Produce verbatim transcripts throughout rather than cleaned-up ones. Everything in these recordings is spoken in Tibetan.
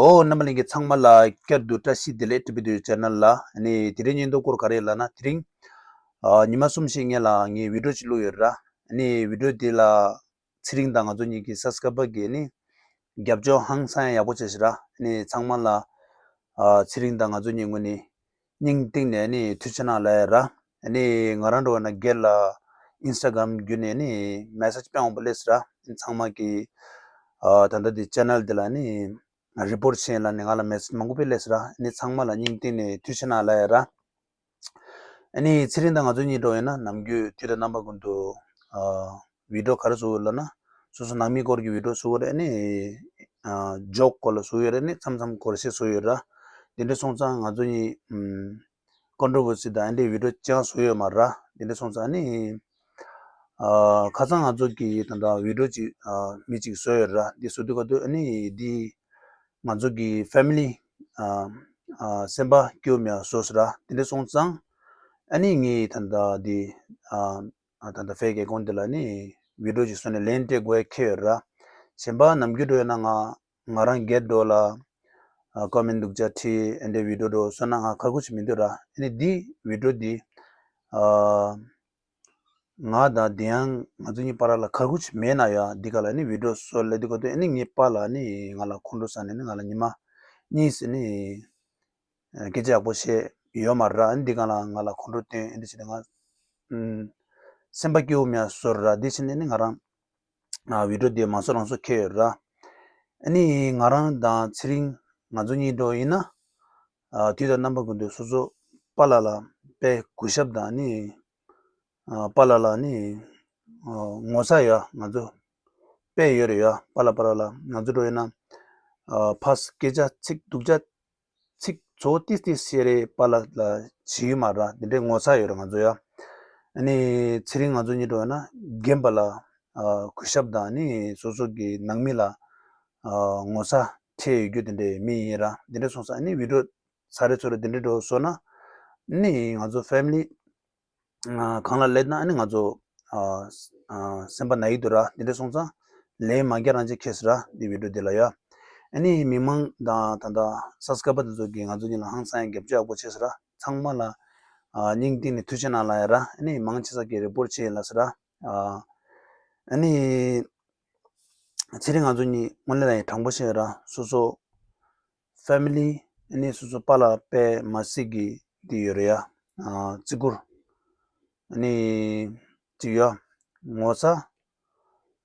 ཨོ། རྣམ་པ་ལྷན་རྒྱས་ཚང་མ་ལ་བསྐྱར་དུ་བཀྲ་ཤིས་བདེ་ལེགས། ཊི་བི་ཌི་ཆེ་ནལ་ལ། ཨ་ནི་དེ་རིང་བརྙན་ཐུང་སྐོར་ག་རེ་ལབ་ན། དེ་རིང་ཨ་ཉི་མ་གསུམ་ཞིག་སྔོན་ལ་ངས་བི་ཌི་ཡོ་ཅིག་བླུགས་ཡོད་ར། ཨ་ནི་བི་ཌི་ཡོ་དེ་ལ་ཚེ་རིང་དང་ང་ཚོ་གཉིས་ཀྱི་སབ་སི་ཀ་རའི་བར་གྱིས་ནི་རྒྱབ་སྐྱོར་ཧང་སང་ཡག་པོ་བྱས་ཤག་ར། ཨ་ནི་ཚང་མ་ལ་ཨ་ཚེ་རིང་དང་ང་ཚོ་གཉིས་ངོས་ནས་སྙིང་གཏིང་ནས་ནི་ཐུགས་རྗེ་གནང་ལབ་ཡ་ར། ཨ་ནི་ང་རང་འདྲ་བོ་ན་སྒེར་ལ་ཨིན་སི་ཊ་གྷ་རམ་བརྒྱུད་ནས་ནི་མེ་སེ་ཇི་སྤྲད་འོང་པ་ལས་སི་ར། ཨ་ནི་ཚང་མ་གིས་ཨ་ད་ལྟ་དེ་ཆེ་ནལ་དེ་ལ་ནི་རི་པོར་ཊི་བྱེད་ལབ་ནས་ང་ལ་མེ་སེ་ཇི་མང་པོ་སྤེལ་ལབ་སི་ར། ཨ་ནི་ཚང་མ་ལ་སྙིང་གཏིང་ནས་ཐུགས་རྗེ་གནང་ལབ་ཡ་ར། ཨ་ནི་ཚེ་རིང་དང་ང་ཚོ་གཉིས་འདྲ་བོ་ཡིན་ན་ནམ་རྒྱུན་དུས་དང་རྣམ་པ་ཀུན་ཏུ་ཨ་བི་ཌི་ཡོ་ག་རེ་བཟོ་ཡོད་ལབ་ན། སོ་སོ་ནང་མི་སྐོར་གྱི་བི་ཌི་ཡོ་བཟོ་གི་རེད། ཨ་ནི་ཨ་ཇོག་སྐོར་ལ་བཟོ་ཡོད་རེད། ཨ་ནི་མཚམས་མཚམས་སྐོར་ཞིག་བཟོ་ཡོད་ར། དེ་འདྲ་སོང་ཙང་ང་ཚོ་གཉིས་ཨམ་ཀོན་ཊྲོ་ཝར་སི་དང་ཨ་འདྲའི་བི་ཌི་ཡོ་ཅང་བཟོ་ཡོད་མ་ར། དེ་འདྲ་སོང་ཙང་ཨ་ནི་ཨ་ཁ་སང་ང་ཚོ་གིས་ད་ལྟ་བི་ཌི་ཡོ་ཅིག་ཨ་མི་གཅིག་བཟོ་ཡོད་ར། འདི་བཟོ་དུས་སྐབས་དུ་ཨ་ནི་འདི་ང་ཚོ་གི་ཕེ་མི་ལི་ཨ་ཨ་སེམས་པ་སྐྱིད་པོ་མེད་པ་བཟོ་ཟེར་ར། དེ་འདྲ་སོང་ཙང་ཨ་ནི་ངས་ད་ལྟ་འདི་ཨ་ཨ་ད་ལྟ་ཕེ་ཀེ་ཨེ་ཀའུན་ཊི་འདི་ལ་ནི་བི་ཌི་ཡོ་ཅིག་བཟོས་ནས་ལན་སྤྲད་དགོས་ཡ་འཁེལ་ཡོད་ར། གཞན་པ་ནམ་རྒྱུན་འདྲ་བོ་ཡིན་ན་ང་ང་རང་སྒེར་འདྲ་བོ་ལ་ཨ་ཀོ་མེན་ཊི་སྡུག་ཅག་བྲིས། ཨ་འདྲའི་བི་ཌི་ཡོ་འདྲ་བོ་བཟོས་ན་ང་ཁག་པོ་ཅིག་མི་འདུག་ར། ཨ་ནི་འདི་བི་ཌི་ཡོ་འདི་ཨ་ང་དང་དེ་ཡང་ང་ཚོ་གཉིས་བར་ལ་ཁག་པོ་ཅིག་མེད་ན་ཡང་། འདི་ག་ལ་ནི་བི་ཌི་ཡོ་བཟོ་ལབ་དུས་སྐབས་དུ་ཨ་ནི་ངའི་པཱ་ལགས་ནི་ང་ལ་ཁོང་ཁྲོ་ཟ་ནས་ནི་ང་ལ་ཉི་མ་གཉིས་ཙམ་ནི་སྐད་ཆ་ཡག་པོ་བཤད་ཡོད་མ་རེད་ར། ཨ་ནི་འདི་ག་ལ་ང་ལ་ཁོང་ཁྲོ་བཏོན། ཨ་འདི་བྱས་ནས་ང་ཨམ་སེམས་པ་སྐྱིད་པོ་མེད་པ་བཟོས་ར། འདི་བྱས་ནས་ནི་ང་རང་ཨ་བི་ཌི་ཡོ་འདི་མ་བཟོ་རང་བཟོ་འཁེལ་ཡོད་ར། ཨ་ནི་ང་རང་དང་ཚེ་རིང་ང་ཚོ་གཉིས་འདྲ་བོ་ཡིན་ན་ཨ་དུས་དང་རྣམ་པ་ཀུན་ཏུ་སོ་སོ་པཱ་ལགས་ལ་དཔེ་གུས་ཞབས་དང་ནི་ཨ་པཱ་ལགས་ལ་ནི་ཨ་ངོ་ཚ་ཡོད། ང་ཚོ་དཔེ་ཡོད་རེད་ཡ། པཱ་ལགས་པཱ་ལགས་ལ་ང་ཚོ་འདྲ་བོ་ཡིན་ན་ཨ་ཕར་སྐད་ཆ་ཚིག་སྡུག་ཅག་ཚིག་ཚོ་ཏིས་ཏིས་བཤད་རེད། པཱ་ལགས་ལ་བྱེད་ཡོད་མ་ར། དེ་འདྲའི་ངོ་ཚ་ཡོད་རེད་ང་ཚོ་ཡ། ཨ་ནི་ཚེ་རིང་ང་ཚོ་གཉིས་འདྲ་བོ་ཡིན་ན་རྒན་པ་ལ་ཨ་གུས་ཞབས་དང་ནི་སོ་སོ་གི་ནང་མི་ལ་ཨ་ངོ་ཚ་འཕྲད་ཡོད་རྒྱུ་དེ་འདྲའི་མི་ཡིན་ར། དེ་འདྲ་སོང་ཙང་ཨ་ནི་བི་ཌི་ཡོ་ཚ་རེ་ཚོ་རེ་དེ་འདྲའི་འདྲ་བོ་བཟོས་ན་ནི་ང་ཚོ་ཕེ་མི་ལི་ཨ་གང་ལ་སླེབས་ན་ཨ་ནི་ང་ཚོ་ཨ་ཨ་སེམས་པ་ན་གི་འདུག་ར། དེ་འདྲ་སོང་ཙང་ལན་མ་རྒྱག་རང་བྱེད་ཁེལ་སི་ར། འདི་བི་ཌི་ཡོ་འདི་ལ་ཡ། ཨ་ནི་མི་མང་དང་ད་ལྟ་སབ་སི་ཀ་རའི་བར་དེ་ཚོ་གིས་ང་ཚོ་གཉིས་ལ་ཧང་སང་ཡ་རྒྱབ་སྐྱོར་ཡག་པོ་བྱས་སི་ར། ཚང་མ་ལ་ཨ་སྙིང་གཏིང་ནས་ཐུགས་རྗེ་གནང་ལབ་ཡ་ར། ཨ་ནི་མང་ཆེ་ས་གིས་རི་པོར་ཊི་བྱས་ཡིན་ལབ་སི་ར། ཨ་ཨ་ནི་ཚེ་རིང་ང་ཚོ་གཉིས་དངོས་གནས་ལ་ཡང་དྲང་པོ་བཤད་ཡ་ར། སོ་སོ་ཕེ་མི་ལི་ཨ་ནི་སོ་སོ་པཱ་ལགས་དཔེ་མ་སྲིད་ཀྱི་འདི་ཡོད་རེད་ཡ། ཨ་བརྩི་བཀུར་ཨ་ནི་ཅིག་ཡོད། ངོ་ཚ་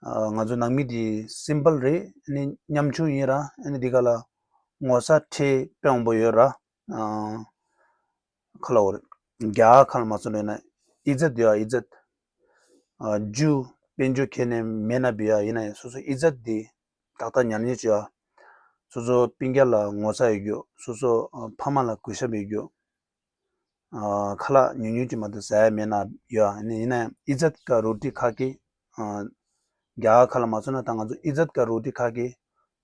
ཨ་ང་ཚོ་ནང་མི་འདི་སིམ་པལ་རེད། ཨ་ནི་ཉམ་ཆུང་ཡིན་ར། ཨ་ནི་འདི་ག་ལ་ངོ་ཚ་ཁྲེལ་དཔེ་མང་པོ་ཡོད་ར། ཨ་ཁ་ལ་འོ་རེད། རྒྱ་གར་ཁ་ལ་མ་སོང་ན་ཨི་ཛད་ཡོད། ཨི་ཛད། ཨ་ཇུ་དཔལ་འབྱོར་ཁྱེར་ནས་མེད་ན་བི་ཡ། ཡིན་ན་ཡང་སོ་སོ་ཨི་ཛད་འདི་ཏག་ཏག་ཉར་ཉེན་བྱོས་ཡ། སོ་སོ་སྤུན་ཀྱག་ལ་ངོ་ཚ་ཡོད་རྒྱུ། སོ་སོ་ཨ་ཕ་མ་ལ་གུས་ཞབས་ཡོད་རྒྱུ། ཨ་ཁ་ལག་ཉུང་ཉུང་ཅིག་མ་གཏོགས་ཟ་ཡ་མེད་ན་ཡོད། ཨ་ནི་ཡིན་ན་ཡང་ཨི་ཛད་ཀ་རོ་ཊི་ཁ་ཀེ། ཨ་རྒྱ་གར་ཁ་ལ་མ་སོང་ན་ད་ང་ཚོ་ཨི་ཛད་ཀ་རོ་ཊི་ཁ་ཀེ་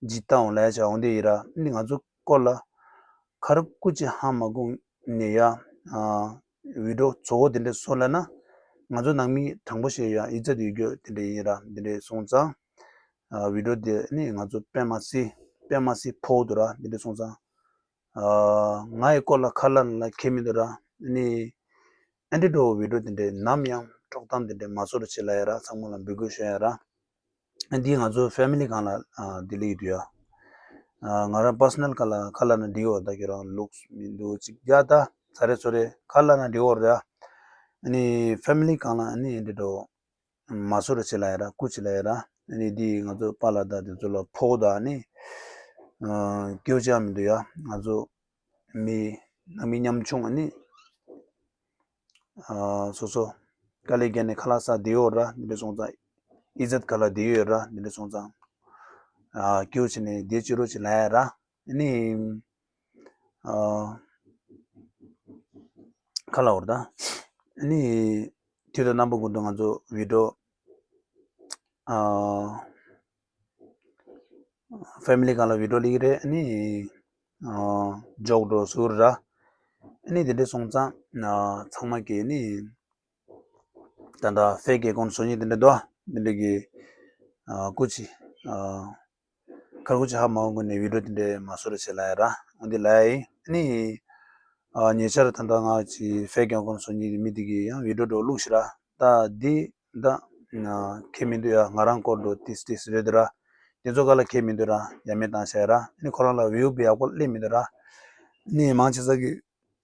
ཇི་ཏ་འོང་ལབ་ཡ་ཆ་འོང་དེ་ཡིན་ར། ཨ་ནི་ང་ཚོ་སྐོར་ལ་ཁ་རུ་སྐུ་ཅི་ཧ་མ་གོ་ནས་ཡ། ཨ་བི་ཌི་ཡོ་གཙོ་བོ་དེ་འདྲ་བཟོ་ལབ་ན་ང་ཚོ་ནང་མི་དྲང་པོ་བཤད་ཡ་ཨི་ཛད་ཡོད་རྒྱུ་དེ་འདྲ་ཡིན་ར། དེ་འདྲ་སོང་ཙང་ཨ་བི་ཌི་ཡོ་དེ་ནི་ང་ཚོ་དཔེ་མ་སྲིད་དཔེ་མ་སྲིད་ཕོག་འདུག་ར། དེ་འདྲ་སོང་ཙང་ཨ་ང་ཡི་སྐོར་ལ་ཁ་ལག་ལ་ཁྱད་མི་འདུག་ར། ཨ་ནི་ཨ་འདྲ་འགྲོ་བའི་བི་ཌི་ཡོ་དེ་འདྲ་ནམ་ཡང་དཀྲོག་གཏམ་དེ་འདྲ་མ་བཟོ་རོགས་བྱེད་ལབ་ཡ་ར། ཚང་མ་ལ་འབོད་སྐུལ་ཞུ་ཡ་ར། ཨ་འདི་ང་ཚོ་ཕེ་མི་ལི་སྒང་ལ་ཨ་འདི་ལ་ཡོད་དུས་ཡ། ཨ་ང་རང་པར་སོ་ནལ་སྒང་ལ་ཁ་ལག་ན་འགྲིག་ཡོད། ད་ཁྱོད་རང་ལུགས་མི་འདུག་ཅིག་རྒྱག་ད་ཚ་རེ་ཚོ་རེ་ཁ་ལག་ན་འགྲིག་ཡོད་ར། ཨ་ནི་ཕེ་མི་ལི་སྒང་ལ་ཨ་ནི་ཨ་འདྲ་འགྲོ་མ་བཟོ་རོགས་བྱེད་ལབ་ཡ་ར། སྐུ་མཁྱེན་ལབ་ཡ་ར། ཨ་ནི་འདི་ང་ཚོ་པཱ་ལགས་དང་དེ་ཚོ་ལ་ཕོག་དང་ནི་ཨ་སྐྱོ་ཅང་མི་འདུག་ཡ། ང་ཚོ་མི་ནང་མི་ཉམ་ཆུང་ཨ་ནི་ཨ་སོ་སོ་དཀའ་ལས་བརྒྱབ་ནས་ཁ་ལག་ཟ་བསྡད་ཡོད་ར། འདི་འདྲ་སོང་ཙང་ཨི་ཛད་ག་ལ་བསྡད་ཡོད་ར། འདི་འདྲ་སོང་ཙང་ཨ་སྐྱོ་བྱས་ནས་བསྡད་ཅི་རོགས་བྱེད་ལབ་ཡ་ར། ཨ་ནི་ཨ་ཁ་ལག་འོར་ད། ཨ་ནི་དུས་དང་རྣམ་པ་ཀུན་ཏུ་ང་ཚོ་བི་ཌི་ཡོ་ཨ་ཕེ་མི་ལི་སྒང་ལ་བི་ཌི་ཡོ་སླེབས་ཀྱི་རེད། ཨ་ནི་ཨ་ཇོག་འདྲ་བཟོ་ར། ཨ་ནི་དེ་འདྲ་སོང་ཙང་ཨ་ཚང་མ་གིས་ནི་ད་ལྟ་ཕེ་ཀེ་ཨེ་ཀའུན་ཊི་བཟོ་མཁན་དེ་འདྲ་འདུག་དེ་འདྲ་གི་ཨ་སྐུ་མཁྱེན་ཨ། ཁར་ཁུ་ཅི་ཧ་མ་གོ་ནས་བི་ཌིའོ་དེ་འདྲས་མ་བཟོ་ར་བྱེད་ལ་ཡ་ར། འོན་ཏེ་ལ་ཡ་ནི། ཨ་ཉེ་ཆར་ད་ལྟ་ང་ཅི་ཧྥེ་ཀྱང་ཁོན་སོ་གཉིས་མི་དེ་གི་ཡང་བི་ཌིའོ་འགྲོ་བླུགས་ཤི་ར། ད་འདི་ད་ཁེ་མི་འདུག་ཡ། ང་རང་སྐོར་འགྲོ་ཏིས་ཏིས་རེད་ར། དེ་ཚོ་ག་ལ་ཁེ་མི་འདུག་ར། ཡ་མེད་བཏང་ཤ་ཡ་ར། ནི་ཁོ་རང་ལ་བིའུ་བི་ཡག་པོ་སླེབས་མི་འདུག་ར། ནི་མང་ཆེ་ས་གི་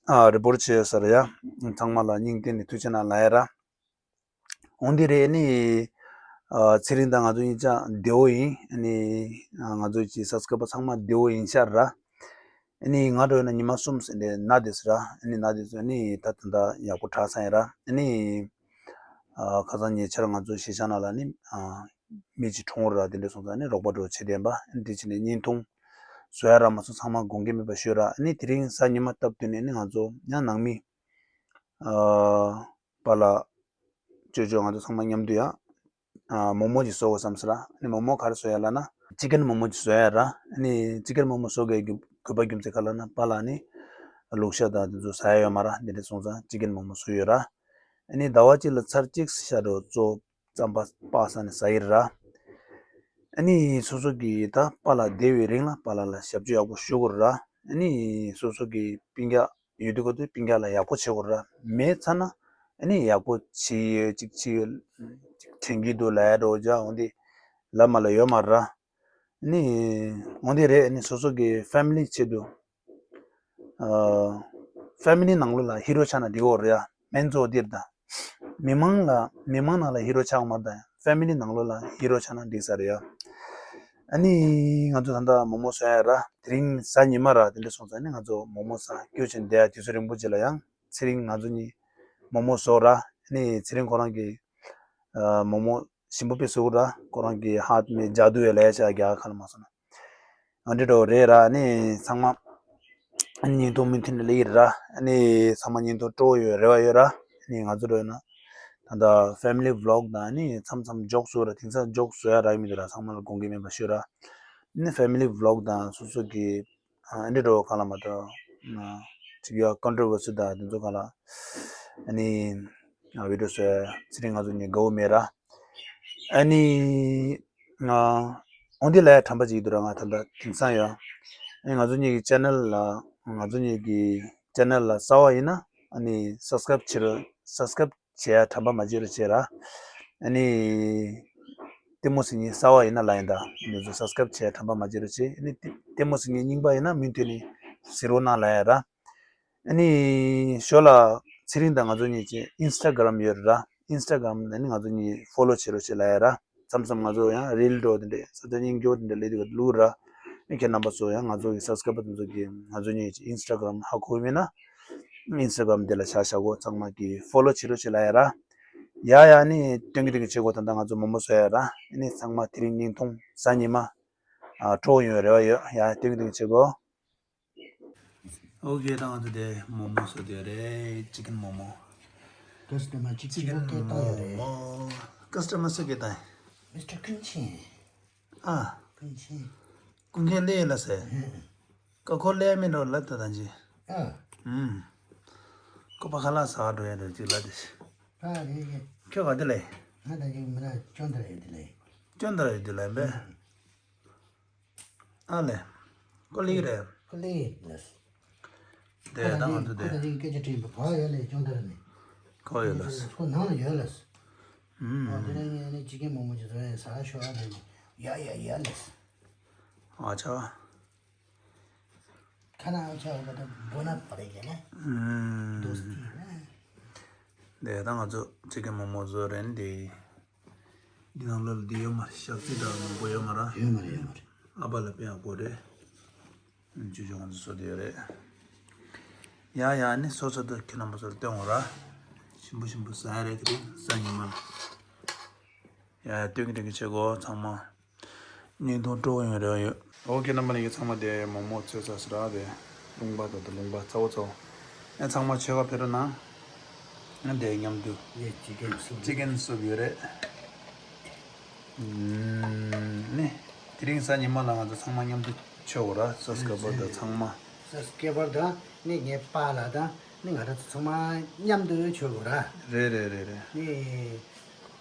ཨ་རི་པོར་ཊ་བྱས་ཡོད་ས་ར་ཡ། ཚང་མ་ལ་སྙིང་གཏིང་ནས་ཐུགས་ཆེ་གནང་ལ་ཡ་ར། འོན་ཏེ་རེད་ནི། ཨ་ཚེ་རིང་དང་ང་ཚོ་གཉིས་ཆ་བདེ་བོ་ཡིན། ནི་ང་ཚོ་གི་སབ་སི་ཀ་རའི་བར་ཚང་མ་བདེ་བོ་ཡིན་ཤག་ར། ནི་ང་འགྲོ་ཡོད་ན་ཉི་མ་གསུམ་ཟིན་ཏེ་ན་དེ་སི་ར། ནི་ན་དེ་སི་ནི་ད་ད་ད་ཡག་པོ་དྲག་ཚར་ཡིན་ར། ནི་ཨ་ཁ་སང་ཉེ་ཆར་ང་ཚོ་གཞིས་ཆགས་ནང་ལ་ནི་ཨ་མི་གཅིག་གྲོངས་ར། དེ་འདྲ་སོང་ཙང་ནི་རོགས་པ་འགྲོ་བྱེད་བདེན་པ། ནི་དེ་ཕྱིན་ནས་བརྙན་ཐུང་བཟོ་ཡ་ར་མ་སོང་། ཚང་མ་དགོངས་འགལ་མེད་པ་ཞུ་ར། ནི་དེ་རིང་གཟའ་ཉི་མ་སྟབས་བསྟུན་ནས་ནི་ང་ཚོ་ཡང་ནང་མི་ཨ་པཱ་ལགས་ཅོ་ཅོ་ང་ཚོ་ཚང་མ་མཉམ་དུ་ཡང་ཨ་མོག་མོག་ཅིག་བཟོ་དགོས་བསམ་སོང་ར། ནི་མོག་མོག་ག་རེ་བཟོ་ཡ་ལབ་ན་ཅི་ཀན་མོག་མོག་ཅིག་བཟོ་ཡ་ར། ནི་ཅི་ཀན་མོག་མོག་བཟོ་དགོས་རྒྱུ་དགོས་པ་རྒྱུ་མཚན་ག་ལབ་ན་པཱ་ལགས་ནི་ལུག་ཤ་དང་དེ་ཚོ་ཟ་ཡ་ཡོད་མ་ར། དེ་འདྲ་སོང་ཙང་ཅི་ཀན་མོག་མོག་བཟོ་ཡོད་ར། ནི་ཟླ་བ་གཅིག་ལ་ཚར་གཅིག་ཤ་རུ་བཙོ་རྩམ་པ་སྤགས་ནས་ཟ་ཡི་ར། ཨ་ནི་སོ་སོ་གི་ད་པཱ་ལགས་བསྡད་པའི་རིང་ལ་པཱ་ལགས་ལ་ཞབས་ཕྱི་ཡག་པོ་ཞུ་དགོས་ར། ཨ་ནི་སོ་སོ་གི་སྤུན་ཀྱག་ཡོད་དུས་ག་དུས་སྤུན་ཀྱག་ལ་ཡག་པོ་བྱེད་དགོས་ར། མེད་ཚར་ན་ཨ་ནི་ཡག་པོ་བྱེད་ཡོད་ཅིག་བྱེད་ཡོད་ཅིག་དྲན་གྱི་འདུག་ལབ་ཡ་འགྲོ་བྱ་འོང་དེ་ལབ་མ་ལ་ཡོད་མ་ར། ཨ་ནི་འོང་དེ་རེད། ཨ་ནི་སོ་སོ་གི་ཕེ་མི་ལི་ཆེད་དུ། ཕེ་མི་ལི་ནང་ལོགས་ལ་ཧི་རོ་ཆགས་ན་འགྲིག་གི་རེད་ཡ། སྨན་གཙོ་འདིར་དང་། མི་མང་ལ་མི་མང་ནང་ལ་ཧི་རོ་ཆགས་མ་དང་ཕེ་མི་ལི་ནང་ལོགས་ལ་ཧི་རོ་ཆགས་ན་འགྲིག་ས་རེད་ཡ། ཨ་ནི་ང་ཚོ་ད་ལྟ་མོག་མོག་བཟོ་ཡ་ར། དེ་རིང་གཟའ་ཉི་མ་ར། དེ་འདྲ་སོང་ཙང་ནི་ང་ཚོ་མོག་མོག་ཟ་སྐྱོ་ཆེན་བསྡད་ཡ་དུས་ཚོད་རིང་པོ་རྗེས་ལ་ཡང་ཚེ་རིང་ང་ཚོ་གཉིས་མོག་མོག་བཟོ་ར། ཨ་ནི་ཚེ་རིང་ཁོ་རང་གི་མོག་མོག་ཞིམ་པོ་དཔེ་བཟོ་གི་ར། ཁོ་རང་གི་ཧ་མེ་ཇ་དུ་ཡ་ལས་བྱ་རྒྱ་ཁ་ལ་མ་སོང་ན། ཨ་འདྲ་འགྲོ་རེད་ར། ཨ་ནི་ཚང་མ་བརྙན་ཐུང་མུ་མཐུད་ནས་ལེགས་ར། ཨ་ནི་ཚང་མ་བརྙན་ཐུང་སྤྲོ་བོ་ཡོད་རེ་བ་ཡོད་ར། ཨ་ནི་ང་ཚོ་འགྲོ་ཡོད་ན་ད་ལྟ་ཕེ་མི་ལི་བི་ལོག་དང་ཨ་ནི་མཚམས་མཚམས་ཇོག་བཟོ་ར། དེང་སང་ཇོག་བཟོ་ཡ་རག་གི་མི་འདུག་ར། ཚང་མ་ལ་དགོངས་འགལ་མེད་པ་ཞུ་ར། ཨ་ནི་ཕེ་མི་ལི་བི་ལོག་དང་སོ་སོ་གི་ཨ་འདྲ་འགྲོ་གང་ལ་མ་གཏོགས་ཅིག་ཡ་ཀོན་ཊོ་ཝར་སི་དང་དེ་ཚོ་གང་ལ་ཨ་ནི་བི་ཌིའོ་བཟོ་ཡ་ཚེ་རིང་ང་ཚོ་གཉིས་དགའ་བོ་མེད་ར། ཨ་ནི། ང་། འོན་ཏེ་ལ་ཡ་དྲན་པ་ཅིག་འདུག་ར། ང་ད་ལྟ་དེང་སང་ཡོད། ཨ་ནི་ང་ཚོ་གཉིས་ཀྱི་ཅེ་ནལ་ལ། ང་ཚོ་གཉིས་ཀྱི་ཅེ་ནལ་ལ་གསར་པ་ཡིན་ན། ཨ་ནི་སབ་སི་ཀ་རབ་བྱེད་རོགས། སབ་སི་ཀ་རབ་བྱེད་ཡ་དྲན་པ་མ་བརྗེད་རོགས་བྱེད་ར། ཨ་ནི། ལྟད་མོ་གཟིགས་མཁན་གསར་པ་ཡིན་ན་ལ་ཡིན་ད། འདི་ཚོ་སབ་སི་ཀ་རབ་བྱེད་ཡ་དྲན་པ་མ་བརྗེད་རོགས་བྱེད། ཨ་ནི་ལྟད་ལྟད་མོ་གཟིགས་མཁན་རྙིང་པ་ཡིན་ན་མུ་མཐུད་ནས་གཟིགས་རོགས་གནང་ལ་ཡ་ར། ཨ་ནི་ཞོར་ལ་ཚེ་རིང་དང་ང་ཚོ་གཉིས་ཀྱི་ཨིན་སི་ཊ་གྷ་རམ་ཡོད་རེད་ར། ཨིན་སི་ཊ་གྷ་རམ་ནས་ནི་ང་ཚོ་གཉིས་ཕོ་ལོ་བྱེད་རོགས་བྱེད་ལབ་ཡ་ར། མཚམས་མཚམས་ང་ཚོ་ཡང་རིལ་འགྲོ་དེ་འདྲས་ས་ཆ་སྙིང་སྐྱོ་དེ་འདྲས་སླེབས་དུས་བླུག་ར། ཨ་ཁྱེད་རྣམ་པ་ཚོ་ཡང་ང་ཚོ་གི་སབ་སི་ཀ་རབ་དེ་ཚོ་གི་ང་ཚོ་གཉིས་ཀྱི་ཨིན་སི་ཊ་གྷ་རམ་ཧ་གོ་མེད་ན་ཨིན་སི་ཊ་གྷ་རམ་དེ་ལ་བཞག་བཞག་གོ། ཚང་མ་གི་ཕོ་ལོ་བྱེད་རོགས་བྱེད་ལབ་ཡ་ར། ཡ་ཡ་ནི་སྟོན་གི་སྟོན་གི་བྱེད་གོ། ད་ལྟ་ང་ཚོ་མོག་མོག་བཟོ་ཡ་ར། ཨ་ནི་ཚང་མ་དེ་རིང་བརྙན་ཐུང་གཟའ་ཉི་མ་ཨ་སྤྲོ་ཡོང་རེ་བ་ཡོད། ཡ་སྟོན་གི་སྟོན་གི་བྱེད་གོ། ཨོ་ཁེ། ད་ང་ཚོ་དེ་མོག་མོག་བཟོ་དེ་རེད། ཅི་ཀན་མོག་མོག་ཀ་སི་ཊ་མར་ཅིག་ཅིག་ཀན་ཡོད་སྐད་བཏང་ཡོད་རེད། མོག་མོག་ཀ་སི་ཊ་མར་སུ་སྐད་བཏང་། མི་སི་ཊར་ཀུན་ཆེན། ཨ། ཀུན་ཆེན། ཀུན་མཁྱེན་སླེབས་ཡོད་ལ་ཟེར། ཨ། ཀ་ཁོ་སླེབས་མིན་འགྲོ་ལབ་ད་ད་ཅི། ཨ། ཨུམ། ཁོ་པ་ཁ་ལག་ཟ་འགྲོ་ཡ་འགྲོ་ཅིག་ལབ་དེ། ཨ་རེད་རེད། ཁྱོད་ག་དེ་ལས། ང་ད་ཅི་མི་ན་ཅོན་ད་རེད་དེ་ལས། ཅོན་ད་རེད་དེ་ལས་བས། ཨ་ལེ། ཀོ་ལི་རེད། ཀོ་ལི་ལས། དེ་ད་ང་ཚོ་དེ། ཁོ་ད་ཅིག་སྐད་ཆ་དྲིས་པ་ག་ཡོད་ལས་ཅོང་ཐར་ནས། ག་ཡོད་ལས། ཁོ་ནང་ལ་ཡོད་ལས། ཨུམ། ཨ་དེ་ནས་ངས་ནི་ཅི་ཀན་མོག་མོག་ཅིག་བཟོ་ཡ་ཟ་ཤོག་ཨ་ལས། ཡ་ཡ་ཡ་ལས། ཨ་ཆ། ཁ་ན་ཨ་ཆ་བ་ད་བོ་ན་པ་རེ་ག་ལ། ཨུམ། དོ་སི་ན། དེ་ད་ང་ཚོ་ཅི་ཀན་མོག་མོག་བཟོ་རན་དེ། འདི་ནང་ལོགས་ལ་འདི་ཡོད་མ་རེད། ཞག་རྩི་འདྲ་མང་པོ་ཡོད་མ་རེད། ཡོད་མ་རེད་ཡོད་མ་རེད། ཨ་ཕ་ལ་དཔེ་ཡག་པོ་རེད། ཅུ་ཅུ་ང་ཚོ་བཟོ་དེ་ཡོད་རེད། ཡ་ཡ་ནི་སོ་སོ་དེ་ཁྱེད་རྣམ་པ་ཚོར་སྟོན་འོང་ར། ཞིམ་པོ་ཞིམ་པོ་ཟ་ཡ་རེད་དེ་རིང་གཟའ་ཉི་མ་ལ། ཡ་ཡ་སྟོན་གི་སྟོན་གི་བྱེད་གོ་ཚང་མ། བརྙན་ཐུང་སྤྲོ་བོ་ཡོང་རེ་བ་ཡོད། ཨོ་ཁེ་རྣམ་པ་ལྷན་རྒྱས་ཚང་མ་དེ་མོག་མོག་ཚོས་ཚ་སི་ར་དེ། ལུང་པ་དང་དེ་ལུང་པ་ཚ་བོ་ཚ་བོ། ཨེ་ཚང་མ་ཆོས་ཁ་ཕེབས་རོགས་གནང་། ཨེ་དེ་མཉམ་དུ། ཡེ་ཅི་ཀན་སུབ། ཅི་ཀན་སུབ་ཡོད་རེད། ཨུམ། ནི། དེ་རིང་གཟའ་ཉི་མ་ལ་ང་ཚོ་ཚང་མ་མཉམ་དུ་མཆོད་དགོས་ར། སབ་སི་ཀ་རའི་བར་དང་ཚང་མ། སབ་སི་ཀ་རའི་བར་དང་ནི་ངའི་པཱ་ལགས་དང་ནི་ང་རང་ཚོ་ཚང་མ་མཉམ་དུ་མཆོད་དགོས་ར། རེད་རེད་རེད་རེད། ནི།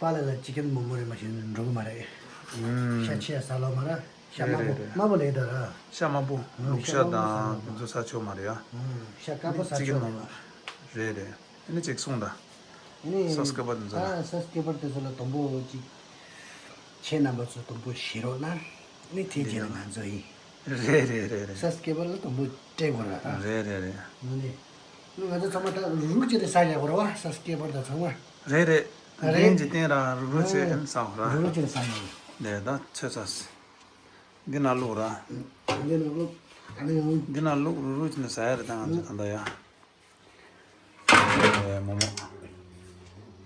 པཱ་ལགས་ལ་ཅི་ཀན་མོག་མོག་རེད་མ་ཞུས་ན་འགྲོ་གི་མ་རེད། ཨུམ། ཤ་ཆེ་ཡ་ཟ་ལོ་མ་ར། ཤ་དམར་པོ། རེད་རེད། དམར་པོ་ལས་ད་ར། ཤ་དམར་པོ། ཨང་། ལུག་ཤ་ཤ་དམར་པོ་དང་ཟ་དེ་ཚོ་ཟ་ཆོག་མ་རེད་ཡ། ཨང་། ཤ་དཀར་པོ་ཟ་ཆོག་རེད་པ། རེད་རེད། ཨ་ནི་ཅིག་གསུངས་དང་། ཨ་ནི་ས་སྐྱ་པར་དེ་ཚོ་ལ། ཨ། ས་སྐྱ་པར་དེ་ཚོ་ལ་དུམ་བུ་ཅིག་ཁྱེད་རྣམ་པ་ཚོ་དུམ་བུ་བཞི་རོགས་གནང་། ཨ་ནི་དེ་རྗེས་ལ་ང་ཚོ་ཡིན། རེད་རེད་རེད་རེད། ས་སྐྱ་པར་ལ་དུམ་བུ་སྤྲད་དགོས་ར། རེད་རེད་རེད། ཨ་ནི་ང་ཚོ་ཚང་མ་ད་རུག་རུག་བྱས་ཏེ་ཟ་ཡག་པོ་རེད་པ། ས་སྐྱ་པར་དང་ཚང་མ། རེད་རེད། རེད། འགན་གྱི་སྟེང་ར་རུག་རུག་བྱས་ཨ་ནི་ཟ་དགོས་ར། རུག་རུག་བྱས་ཏེ་ཟ་ཡག་པོ། རེད། ད་ཚོད་ཚ། འདི་ནང་བླུགས་ར། འདི་ནང་བླུགས། ཨ་ནི་ཡང་། འདི་ནང་བླུགས། རུག་རུག་བྱས་ནས་ཟ་ཡག་རེད། ད་ང་ཚོ་ད་ལྟ་ཡ། ཨེ། མོག་མོག་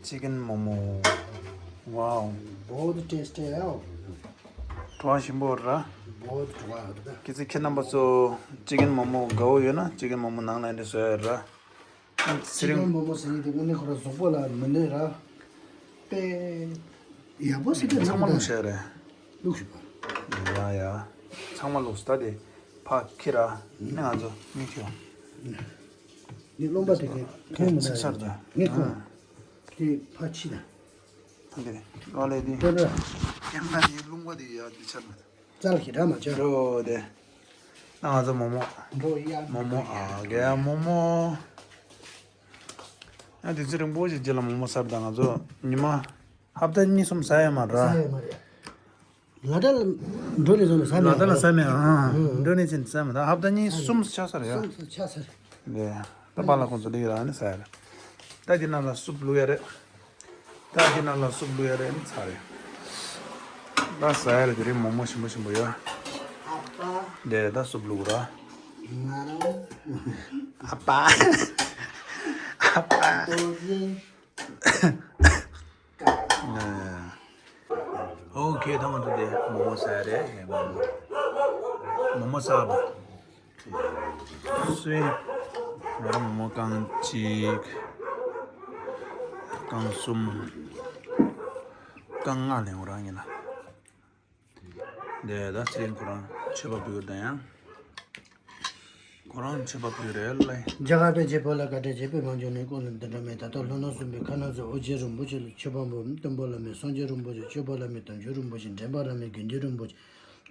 ཅིཀན་མོག་མོག་ཝའོ། बहुत टेस्टी है। བྲོ་བ་ཞིམ་པོ་ར། बहुत टेस्टी है। གལ་སྲིད་ཁྱེད་རྣམ་པ་ཚོ་ཅིཀན་མོག་མོག་དགའ་བོ་ཡོད་ན་ཅིཀན་མོག་མོག་ནང་ལ་འདི་བཟོ་ཡག་ར། ཨ། ཚེ་རིང་། ཅིཀན་མོག་མོག་ཟེར་ཡག་དེ་དངོས་གནས་ཁོ་རང་གཟུགས་པོ་ལ་མི་གནོད་ར། དཔེ་ཡག་པོ་ཞིག་ཏུ་ཚང་མ་བླུགས་བཞག་རེད། བླུགས་ཞུ་བ། ཡ་ཡ། ཚང་མ་བླུགས་སོང་། ད་དེ་ཕར་འཁྱེར་ར། ཨ་ནི་ང་ཚོ་མིག་ཁྱེར། ངའི་རློན་པ་དེ་གས་ཐོན་མི་ཚིག་ཚར་ད། ངས་ཁོ། ཨ། དེ་ཕར་ཕྱིས་ད། འདི་རེད། ཨ་ལས་དེ། དེ་རེད། ཀེམ་ར་དེའི་རླུང་བ་དེ་ཡ་དེ་ཆར་མ། རྩལ་ཞིག་འདྲ་མ་བྱོས། འགྲོ་དེ། ད་ང་ཚོ་མོག་མོག་འགྲོ་ཡ། མོག་མོག་ཨ་གེ་ཡ་མོག་མོག་ཡང་དུས་ཚོད་རིང་པོ་ཞིག་རྗེས་ལ་མོག་མོག་ཟས་པ་དང་ང་ཚོ་ཉི་མ་ཧབ་ཏ་གཉིས་གསུམ་ཟ་ཡག་མ་རེད། ཟ་ཡག་མ་རེད། ལ་དྭགས་ལ་འགྲོ་ནས་བཟུང་ནས་ཟ་མེད། ལ་དྭགས་ལ་ཟ་མེད། ཨ། ཨ། འགྲོ་ནས་བཟུང་ནས་ཟ་མེད། ད་ཧབ་ཏ་གཉིས་གསུམ་ཆགས་ས་རེད་ཡ། གསུམ་ཆགས་ས་རེད། ལས། ད་པཱ་ལགས་ཁོང་ཚོ་ལ་ཡོད་ར། ཨ་ནི་ཟ་ཡག་རེད། ད་འདི་ནང་ལ་སུབ་བླུགས་ཡག་རེད། ད་འདི་ནང་ལ་སུབ་བླུགས་ཡག་རེད། ཨ་ནི་ཚར་རེད། ད་ཟ་ཡག་རེད། དེ་རིང་མོག་མོག་ཞིམ་པོ་ཞིམ་པོ་ཡོད། ཨ་ཕ། འདི་ད་སུབ་བླུགས་ར། ང་རང་། ཨ་ཕ། ཨ་ཕ། ཨོ་ཁེ། ད་ང་ཚོ་དེ་མོག་མོག་ཟ་ཡག་རེད། མོག་མོག་མོག་མོག་ཟ་བ། སུ་ཡིན། ང་རང་མོག་མོག་རྐང་གཅིག་རྐང་གསུམ། རྐང་ལྔ་ལེན་འོ་རང་ཡིན་ན། དེ་ད་ཚེ་རིང་ཁོ་རང་མཆོད་པ་ཕུལ་ཡོད་ད་ཡང་། ཁོ་རང་མཆོད་པ་ཕུལ་རེད་ལ། རྒྱ་གར་པཎ་ཆེན་བོད་ལ་བཀའ་དྲིན་ཆེ། པདྨ་འབྱུང་གནས་ཀུན་ལ་འདི་འདྲ་མེད། ད་ལྟ་ལྷོ་ནུབ་གསུམ་པའི་ཁ་ན་ཚོ་ཨོ་རྒྱན་རིན་པོ་ཆེ་ལ་མཆོད་པ་འབུལ། སྟོན་པ་བླ་མེད་སངས་རྒྱས་རིན་པོ་ཆེ། སྐྱོབ་པ་བླ་མེད་དམ་ཆོས་རིན་པོ་ཆེ། འདྲེན་པ་བླ་མེད་དགེ་འདུན་རིན་པོ་ཆེ།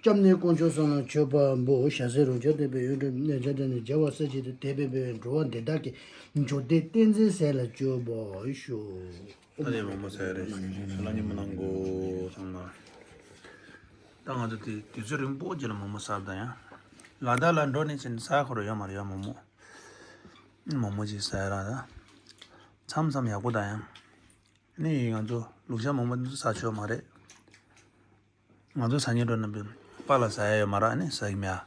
སྐྱབས་གནས་དཀོན་མཆོག་གསུམ་ལ་མཆོད་པ་འབུལ། ཞྭ་སེར་རོང་ཆེན་བསྟན་པའི་གཡུ་འབྲུག་གནས། བྱ་བྲལ་ནས་རྒྱལ་བ་སྲས་བཅས་དང་། དད་པས་འབད་བའི་འགྲོ་བ་འདི་དག་གི། འབྱུང་ལྡན་བསྟན་འཛིན་ཟས་ལ་སྤྱོད་པར་ཤོག། ད་དེ་མོག་མོག་ཟ་ཡག་རེད། ཤ་ལ་ཉིན་མོ་ནང་གོ་ཚང་མ། ད་ང་ཚོ་དེ་དུས་ཚོད་རིང་པོ་རྗེས་ལ་མོག་མོག་ཟས་པ་དང་ཡང་། ལ་དྭགས་ལ་འགྲོ་ནས་ཕྱིན་ཟ་ཁོ་ར་ཡོད་མ་རེད་ཡ། མོག་མོག་མོག་མོག་ཅིག་ཟ་ཡག་ར་ད། མཚམས་མཚམས་ཡག་པོ་ད་ཡང་། ནི་ང་ཚོ་ལུག་ཤ་མོག་མོག་འདི་ཚོ་ཟ་ཆོག་མ་རེད། ང་ཚོ་ཟ་སྙིང་འདོད་རྣམས་པ་ལ་ཟ་ཡག་ཡོད་མ་རེད། ནི་ཟ་གི་མེད་ཨ།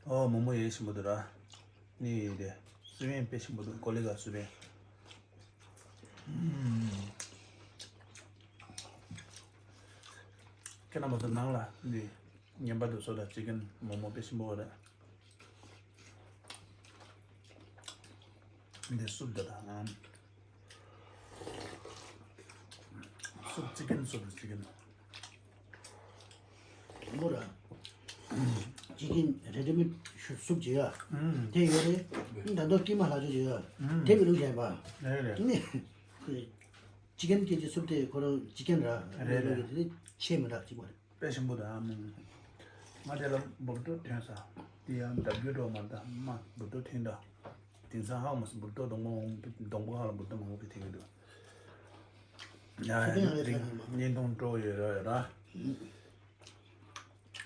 ཨོ་མོག་མོག་ཡེ་ཞིམ་པོ་འདུག་ར། ནི་དེ་སུ་ཡིན་དཔེ་ཞིམ་པོ་འདུག། ཀོ་ལི་ག་སུ་ཡིན། ཁྱེད་རྣམ་པ་ཚོ་ནང་ལ་འདི་ངན་པ་འདུག་སོ། ད་ཅི་ཀན་མོག་མོག་དཔེ་ཞིམ་པོ་རེད། འདི་སུབ་ད་ད་ཨམ། སུབ་ཅི་ཀན་སུབ་ཅི་ཀན། མོ་ར། ཅི་ཀན་རེ་ཌི་མེད་སུབ་ཅིག་ཡ། ཨུམ། དེ་ཡོད་རེད། ད་དུང་ཀི་མ་ལྷག་ཅིག་ཡ། ཨུམ། དེ་མི་རུང་བཞག་པ། རེད་རེད། ནི། ཅི་ཀན་སྐད་ཀྱི་སུབ་དེ་ཁོ་རང་ཅི་ཀན་ར། རེད་རེད། དེ་ཆེས་མི་འདྲ་གཅིག་པ་རེད། དཔེ་ཞིམ་པོ་དང་། ང་དེ་ལ་འབུར་ཏོ་ཐོན་ས། དེ་ཡང་ལྡབ་འགྱུར་འགྲོ་མ་ད་མ་འབུར་ཏོ་ཐོན་ད། དེང་སང་ཧ་མ་སི་འབུར་ཏོ་སྡོང་པོ་སྡོང་པོ་ཧ་ལ་འབུར་ཏོ་མང་པོ་ཐོན་གི་འདུག། ཡ་ཡ་ཡ་རིང་བརྙན་ཐུང་སྤྲོ་ཡོད་ར་ཡོད་ར།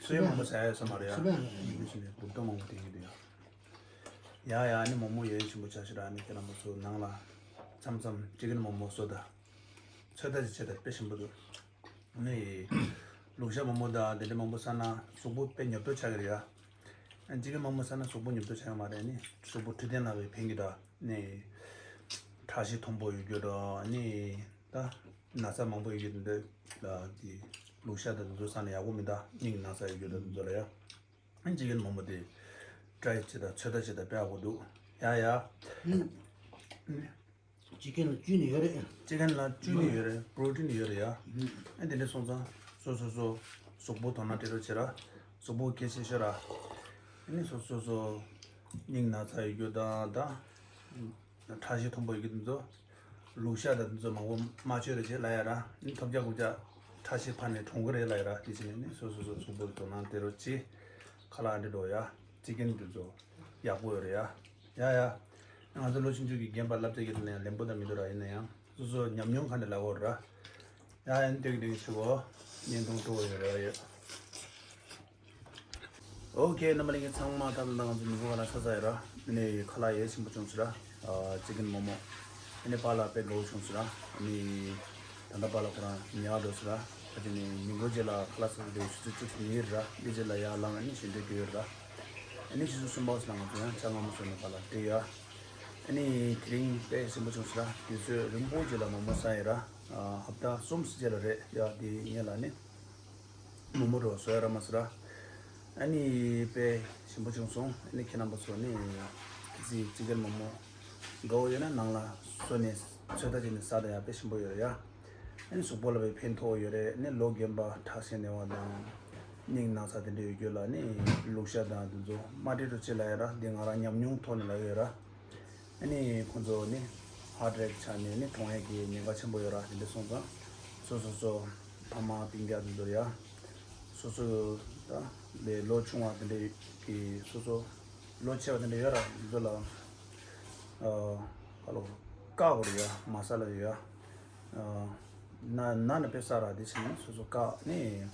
སུ་ཡང་མང་པོ་ཟ་ཡ་ས་མ་རེད་ཡ། སུ་ཡང་མང་པོ་ཟ་ཡ་ས་མ་རེད་ཡ། འབུར་ཏོ་མང་པོ་ཐོན་གི་འདུག་ཡ། ཡ་ཡ་ནི་མོག་མོག་ཡོད་ཞིམ་པོ་ཆ་ཤི་ར། ནི་ཁྱེད་རང་མ་ཚོ་ནང་ལ་མཚམས་མཚམས་ཅི་ཀན་མོག་མོག་བཟོ་ད། ཚོད་ལྟ་ཅིག་བྱེད་ད་དཔེ་ཞིམ་པོ་འདུག། ནི། ལུག་ཤ་མང་པོ་དང་དེ་འདྲ་མང་པོ་ཟ་ན་གཟུགས་པོ་དཔེ་ཉོབ་ཏོ་ཆགས་ཀྱི་རེད་ཡ། ཅི་ཀན་མང་པོ་ཟ་ན་གཟུགས་པོ་ཉོབ་ཏོ་ཆགས་ཀྱི་མ་རེད། ནི་གཟུགས་པོ་འཕྲོད་བསྟེན་ལ་བའི་ཕན་གྱི་འདྲ། ནི། ཁྲག་ཤེད་མཐོན་པོ་ཡོད་རྒྱུ་འདྲ། ནི། ད། ན་ཚ་མང་པོ་ཡོད་རྒྱུ་འདི་ལ་དེ། ལུག་ཤ་དང་དེ་ཚོ་ཟ་ན་ཡག་པོ་མི་འདུག། སྙིང་ན་ཚ་ཡོད་རྒྱུ་འདྲ་དེ་ཚོ་ལ་ཡ། ཅི་ཀན་མང་པོ་དེ། ཊྲའི་བྱེད་ད་ཚོད་ལྟ་བྱེད་ད་དཔེ་ཡག་པོ་འདུག། ཡ་ཡ། ཅི་ཀན་ལ་བཅུད་ནི་ཡོད་རེད། ཅི་ཀན་ལ་བཅུད་ནི་ཡོད་རེད། པྲོ་ཊིན་ཡོད་རེད་ཡ། ཨ་དེ་འདྲ་སོང་ཙང་སོ་སོ་སོ་གཟུགས་པོ་དོ་སྣང་སྤྲད་རོགས་བྱེད་ར། གཟུགས་པོ་གལ་ཆེ་ཤོས་ར། ཨ་ནི་སོ་སོ་སོ་སྙིང་ན་ཚ་ཡོད་རྒྱུ་དང་ད་ཁྲག་ཤེད་མཐོན་པོ་ཡོད་རྒྱུ་དེ་ཚོ་ལུག་ཤ་དང་དེ་ཚོ་མང་པོ་མ་མཆོད་རོགས་བྱེད་ལབ་ཡ་ར། ཨ་ནི་ཐོབ་རྒྱག་གུ་རྒྱག་ ཁྲག་ཤེད་འཕར་ནས་གྲོངས་ཀྱི་རེད་ལབ་ཡ་ར། དེ་བྱས་ནས་ནི་སོ་སོ་སོ་གཟུགས་པོར་དོ་སྣང་སྟེར་རོགས་གྱིས། ཁ་ལག་འདི་འགྲོ་ཡ། ཅི་ཀན་འདི་ཚོ་ཡག་པོ་ཡོད་རེད་ཡ། ཡ་ཡ། ང་ཚོ་ལོ་ཆུང་ཆུང་གི་རྒན་པ་ལབ་ཙེ་གི་ནས་ལེན་པོ་དང་མི་འདུག་ར། ཡིན་ན་ཡང་སོ་སོ་ཉམས་མྱོང་ཁ་ནས་ལབ་དགོས་ར། ཡ་ཡ། འདི་འདི་ཆེ་གོ། བརྙན་ཐུང་ཐུག་ཡོད་ར་ཡོད། ཨོ་ཁེ། རྣམ་པ་ལྷན་རྒྱས་ཚང་མ་ད་ལྟ་ང་ཚོ་མི་གོ་ག་ལ་ས་ས་ཡོད་ར། ནས་ཁ་ལག་ཡེ་ཆེན་པོ་བྱུང་སོང་ར། ཅི་ཀན་མོ་མོ། ཨ་ནི་པཱ་ལགས་དཔེ་དགའ་བོ་བྱུང་སོང་ར། ཨ་ནི་ད་ལྟ་པཱ་ལགས་ཁོ་རང་ཉལ་འགྲོ་སོང་ར། ཨ་ནི་ཉིན་གུང་རྗེས་ལ་ཁ་ལག་ཟ་ཟ་དེ་ཆུ་ཚོད་བཅུ་གཉིས་ར། འདི་རྗེས་ལ་ཡར་ལངས། ཨ་ནི་ཞིང་འབྲོག་རྒྱུ་ཡོད་ར། ཨ་ནི་ཆུ་ཚོད་གསུམ་པ་ཙམ་ལ་ང་ཚོ་ཡང་ཇ་མངར་མོ་ཟོས་ནས་ཕར་ལ་བསྡད་ཡ། ཨ་ནི་དེ་རིང་དཔེ་ཞིམ་པོ་བྱུང་སོང་ར། དུས་ཚོད་རིང་པོ་རྗེས་ལ་མོག་མོག་ཟ་ཡིན་ར། ཨ་ཧབ་ཏ་གསུམ་རྗེས་ལ་རེད་ཡ། དེ་ངས་ལ་ནི་མོག་མོག་རོ་བཟོ་ཡ་ར་མ་ཟེར་ར། ཨ་ནི་དཔེ་ཞིམ་པོ་བྱུང་སོང་། ཨ་ནི་ཁྱེད་རྣམ་པ་ཚོ་ནི་གི་ཅི་ཀན་མོག་མོག་དགའ་བོ་ཡོད་ན་ནང་ལ་བཟོས་ནས་ཚོད་ལྟ་བྱས་ནས་ཟ་ད་ཡ། དཔེ་ཞིམ་པོ་ཡོད་རེད་ཡ། ཨ་ནི་གཟུགས་པོ་ལ་དཔེ་ཕན་ཐོགས་ཡོད་རེད། ཨ་ནི་ལོ་རྒན་པ་ཁྲག་ཤེད་ན་བ་དང་སྙིང་ན་ཚ་དེ་འདྲ་ཡོད་རྒྱུ་ལ་ནི་ལུག་ཤ་དང་དེ་ཚོ་མ་སྤྲད་རོགས་བྱེད་ལབ་ཡ་ར། འདི་ང་རང་ཉམས་མྱོང་ཐོག་ནས་ལབ་ཡོད་ར། ཨ་ནི་ཁོང་ཚོ་ནི་ཧརཊ་ཨེ་ཊེག་ཆགས་ནས་ནི་གྲོངས་ཡས་ཀྱི་ཉེན་ཁ་ཆེན་པོ་ཡོད་ར། དེ་འདྲ་སོང་ཙང་སོ་སོ་སོ་ཕ་མ་སྤུན་ཀྱག་དེ་ཚོར་ཡ། སོ་སོ་ད་ལས་ལོ་ཆུང་བ་དེ་འདྲ་གི་སོ་སོ་ལོ་ཆེ་བ་དེ་འདྲ་ཡོད་ར། དེ་ཚོ་ལ་ཨ་ཁ་ལོ་བཀག་དགོས་རེད་ཡ། མ་ཟ་ལབ་ཡོད་ཡ། ཨ་ན་ན་ནི་དཔེ་ཟ་ར། དེ་བྱས་ནས་སོ་སོ་བཀག་ནས་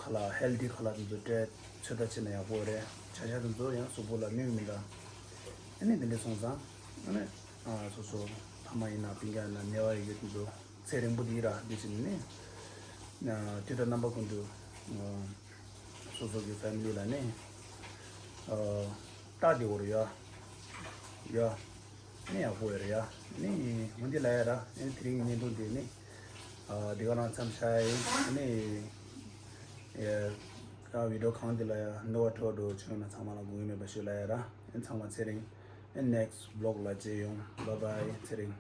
ཁ་ལག་ཧེལ་ཐི་ཁ་ལག་དེ་ཚོ་སྤྲད་ཚོད་ལྟ་བྱས་ན་ཡག་པོ་རེད། བྱ་བྱ་དེ་ཚོ་ཡང་གཟུགས་པོ་ལ་ནུས་མི་འདྲ། ཨ་ནི་དེ་འདྲ་སོང་ཙང་ཨ་ནི་ཨ་སོ་སོ་ཕ་མ་ཡིན་ན་སྤུན་ཀྱག་ཡིན་ན་ནད་པ་ཡོད་མཁན་དེ་ཚོ་ཚེ་རིང་པོ་དེ་ར། དེ་བྱས་ནས་ཨ་དུས་དང་རྣམ་པ་ཀུན་ཏུ་ཨ་སོ་སོ་གི་ཕེ་མི་ལི་ལ་ནི་ཨ་ལྟ་བདེ་བོ་རེད་ཡ། ཡ། ནི་ཡག་པོ་ཡོད་རེད་ཡ། ནི་འོན་ཏེ་ལ་ཡ་ར། ནི་དེ་རིང་གི་བརྙན་ཐུང་དེ་ནི་ཨ་འདི་ག་རང་མཚམས་བཞག་ཡིན། ནི་ཡ་ཨ་བི་ཌི་ཡོ་གང་དེ་ལ་ཡ་ནོར་བ་འཕྲོ་འགྲོ་བྱུང་ན་ཚང་མ་ལ་དགོངས་ཡོད་མེད་པ་ཞུ་ལ་ཡ་ར། ཨེ་ཚང་མ་ཚེ་རིང་། ཨེ་ནེགསི་བི་ལོག་ལ་མཇལ་ཡོང་། བཱའི་བཱའི། ཚེ་རིང་།